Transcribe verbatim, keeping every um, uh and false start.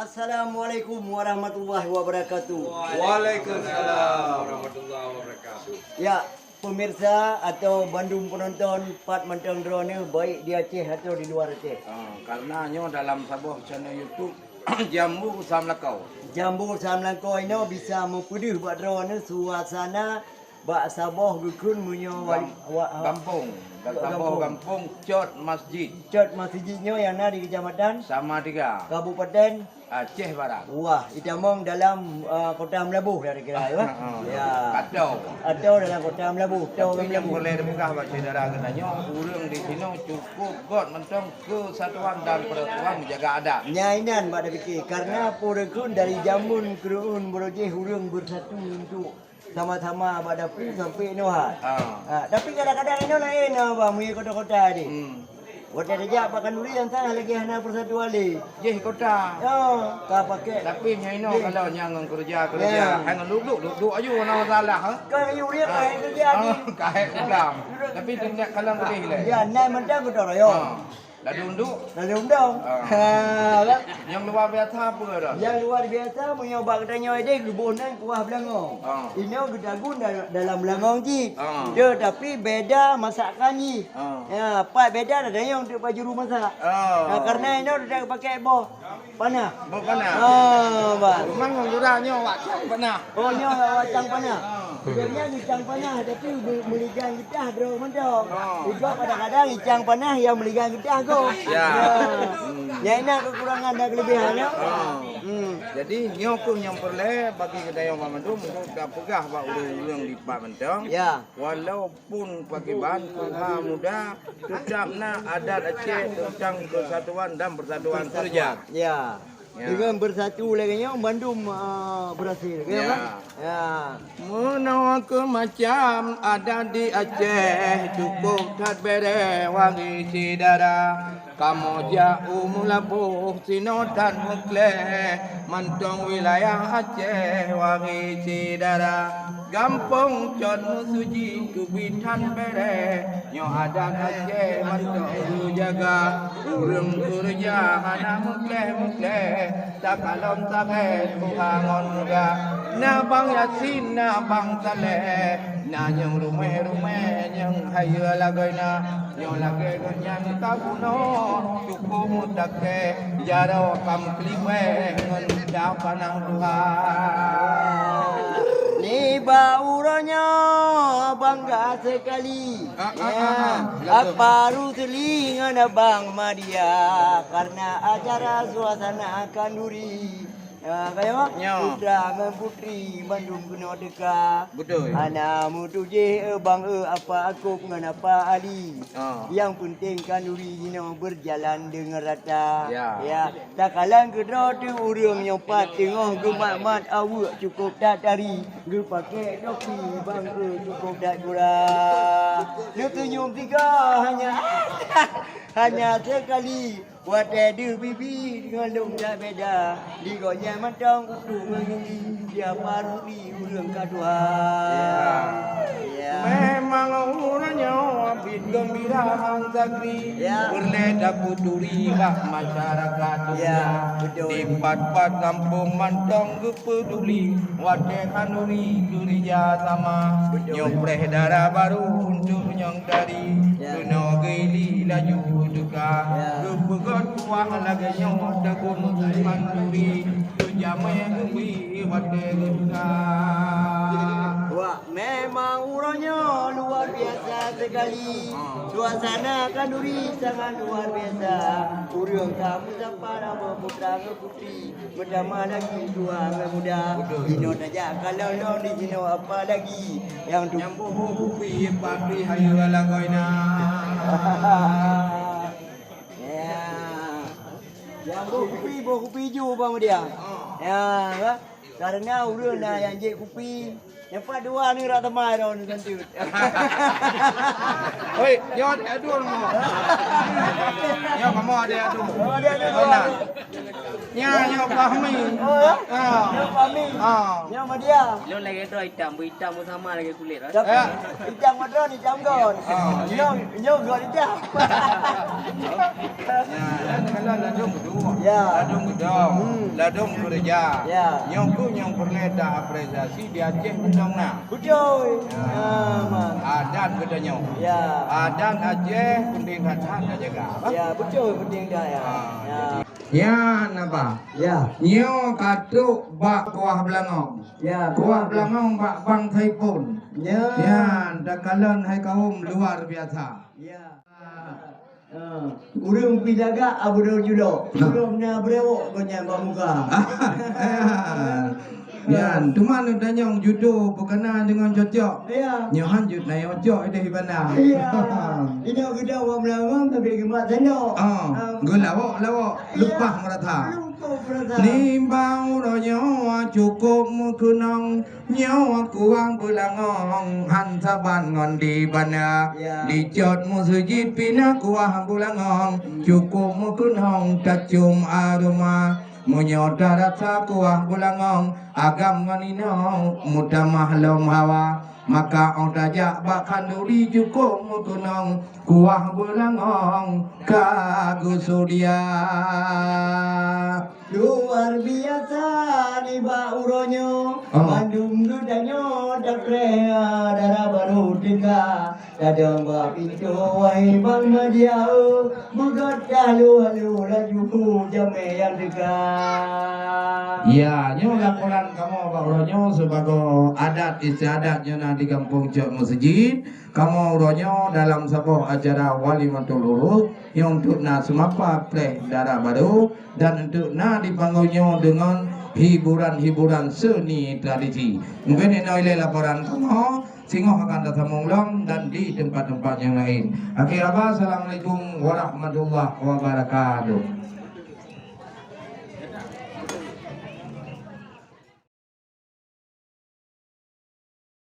Assalamualaikum warahmatullahi wabarakatuh. Waalaikumsalam warahmatullahi wabarakatuh. Ya, pemirsa atau bandum penonton, pat mantong droeneuh, baik di Aceh atau di luar Aceh. Ah, karena nyoe dalam saboh channel YouTube Jambu Sam Lakau. Jambu Sam Lakau inoe bisa meupeudeuh bak droeneuh suasana bak saboh geukheun meunyoe wa-, Gam-, wa-, gampông. Dan saboh gampông. Gampông Cot Masjid. Cot Masjid nyoe nyang na di Kecamatan Samatiga. Kabupaten Aceh Barat. Wah, itamong dalam, uh, kota Meulaboh dah dikira, ya. Ha. Ya. Atau. Atau dalam kota Meulaboh, atau Tapi nyang Meulaboh. Boleh dipeugah bak syedara geutanyoe, ureueng di sinoe cukup göt mantong kesatuan dan persatuan menjaga adat. Nyan inan bak dipike, karena peue kheun dari jameun keureuen beurojeh ureueng bersatu untuk sama-sama bak dapu sampai inoe ha. Ha. Ha, tapi kadang-kadang inoe laén, ha, bang, meunyoe kota-kota deh. Hmm. Watèe tajak bak khanduri nyang sana lagèe hana persatuan lé. Jih kota. Ya, ka pakai. Tapi nyan inoe Jih. Kalau nyang ngon keureuja-keureuja, Ya. Hai ngon duduk, duduk aju hana masalah, ha? Kan aju dia Ha. Ka hai keureuja Ha, jih. Ka hai pulang. Tapi tindak kalang boleh lé. Ya, nai mantang gotong royong. Ha. Lalu unduk? Lalu undong. Ah. Ha, kan? Nyang luar biasa apa dah? Nyang luar biasa, meunyoe bak geutanyoe deh, geuboh nan kuah beulangong. Ah. Inoe geutagun dal-, dalam beulangong cit. Ah. Tetapi beda masakan jih. Ah. Ya, pat beda dah dayong untuk bak juru masak. Ah. Ha, karena inoe dah pakai boh panah. Boh panah? Ah, bah. Memang orang nyoe awak cang panah. Oh, nyoe awak cang panah. Ah. Sebenarnya geucang panah, tapi me-, meuligang geutah droe mantong. Ah. Juga kadang-kadang geucang panah nyang meuligang geutah gob. Ya. Ya. Hmm. Nyan na kekurangan dan kelebihan, ya. Ah. Hmm. Jadi, nyoe keuh nyang peureulèe bagi geutanyoe banmandum untuk tapeugah bak ureueng-ureueng dipat mantong. Ya. Walaupun pakriban tuha muda, tetap na adat Aceh tentang kesatuan dan persatuan keureuja. Ya. Ya. Dengan bersatu lagèe nyoe, bandum, ah, berhasil. Ya. Kan? Ya. Meunoe keuh macam adat di Aceh, cukup that bèrèh wahé syedara. Kamoe jak u Meulaboh sinoe that meuklèh, mantong wilayah Aceh wahé syedara. Gampông Cot Meusuji keubiet that bèrèh, nyoe adat Aceh mantong geujaga. Ureueng keureuja hana meuklèh-meuklèh, takalon sabe tuha ngon muda. Na Bang Yasin, na Bang Saleh, na nyang ruméh-ruméh nyang hayeue lagoina. Nyoe lagèe geuh nyan ka bunoe, cukup meutakèe, jaroe ka meukeulibèe ngon dap panah tuha. Nibak uroe nyoe bangga sekali, Ah, ah, ya, ah, ah. Betul. Apa Rusli ngon Abang Madia, karena acara suasana khanduri. Ya, ka nyoe? Nyoe. Putra ngon putri bandum keunoe teuka. Beutôi. Hana meutujoh, eh, bang, eh, Apa Akop ngon Apa Ali. Ah. Nyang peunteng khanduri jinoe beujalan deungon rata. Ya. Ya. Takalon keudroe teuh ureueng nyoe pat teungoh geumat-mat aweuek cukôp that tari. Geupakèk topi bang, eh, cukôp that gura. Neuseunyum sigoe hanya, hanya sekali. Watèe deuh bibi ngon lôn that beda, di gobnyan mantong utu ngon gigi, siapa ruti ureueng ka tuha. Ya. Ya. Memang uroe nyoe bit geumbira han sakri, Ya. Peureulèe taputuri bak masyarakat Ya, dunia. Beutôi. Di pat-pat gampông mantong geupeuduli, watèe khanduri keureuja sama. Beutôi. Nyoe preh dara barô untuk nyang tari, Ya. Keunoe geuli laju teuka. Ya. Geupeugöt kuah lagèe nyoe dagon khanduri, teujamé geubri watèe geuka. Wah, memang uroe nyoe luar biasa sekali. Ha. Suasana khanduri sangat luar biasa. Ureueng ka meusapa nama putra ngon putri. Meutamah lagi tuha ngon muda. Betul. Jinoe tajak kalon lôn di jinoe apa lagi nyang tu. Nyang boh-boh kupi, pabri hayeue lagoina. Ya. Nyang boh kupi, boh kupi ju, Bang Diang. Oh. Ya, kan? Karena ureueng na nyang jép kupi. Nyang pat dua ni rak teumai droe ni santut. Oi, nyoe adek adua mo. Nyoe kamoe adek adua. Oh, adek adua. Kawan. Nya, nyoe Fahmi. Oh, ya? Ah. Nyoe Fahmi. Ah. Nyoe Madia. Lôn lagèe droe itam, beuitam beusama lagèe kulét, eh? Tapi itam ngon droe, itam gon. Ah. Nyoe, nyoe gon itam. Ya, kan kalau ladôm beudôh. Ya. Ladôm beudôh. Hmm. Ladôm keureuja. Ya. Nyoe keuh nyang peureulèe ta apresiasi di Aceh mantong na. Beutôi. Ya. Ya, man. Adat geutanyoe. Ya. Adat Aceh penting that-that tajaga. Ya, beutôi penting that, ya. Ah, ya. Jadi Nyan apa? Ya. Nyoe ka trôk bak Kuah Beulangong. Ya, Kuah Beulangong bak Bang Saipon. Ya. Nyan takalon hai kaum luar biasa. Ya. Ha. Ureueng pi lagak Abu Daud Julok. Belum na beurewok keu nyan bak muka. Nyan, teuma neutanyong judo bukana deungon cocok. Ya. Nyoe han jeuet na nyang cocok ideh ibana. Ya. Inong geuda wak meulawang tapi geumat tandok. Ah, ah, geulawok-lawok, ya, leupah meurata. Leupah meurata. Nimbang uroe nyoe cukôp meukeunong, nyoe Kuah Beulangong han saban ngon di banda. Ya. Di cot meuseujid pih na Kuah Beulangong, cukôp meukeunong tacôm aroma. Meunyoe tarasa Kuah Beulangong, agam ngon inong meutamah lom hawa, maka 'oh tajak bak khanduri cukôp meukeunong, Kuah Beulangong ka geusudia. Luar biasa nibak uroe nyoe, oh, bandum geutanyoe tapreh dara barô teuka. Dadong bak pintoe, wahai Bang Madia, beugot talu-alu laju jamé nyang teuka. Ya, nyoe laporan kamoe bak uroe nyoe sibagoe adat istiadat nyoe na di Gampông Cot Meuseujid. Kamoe uroe nyoe dalam saboh acara walimatul urus nyang untuk na seumapa preh dara barô dan untuk na dipanggô nyoe deungon hiburan-hiburan seni tradisi. Mungken inoe ilèe laporan kamoe. Singoh akan tasambông lom dan di teumpat-teumpat nyang laén. Akhé haba, assalamualaikum warahmatullahi wabarakatuh.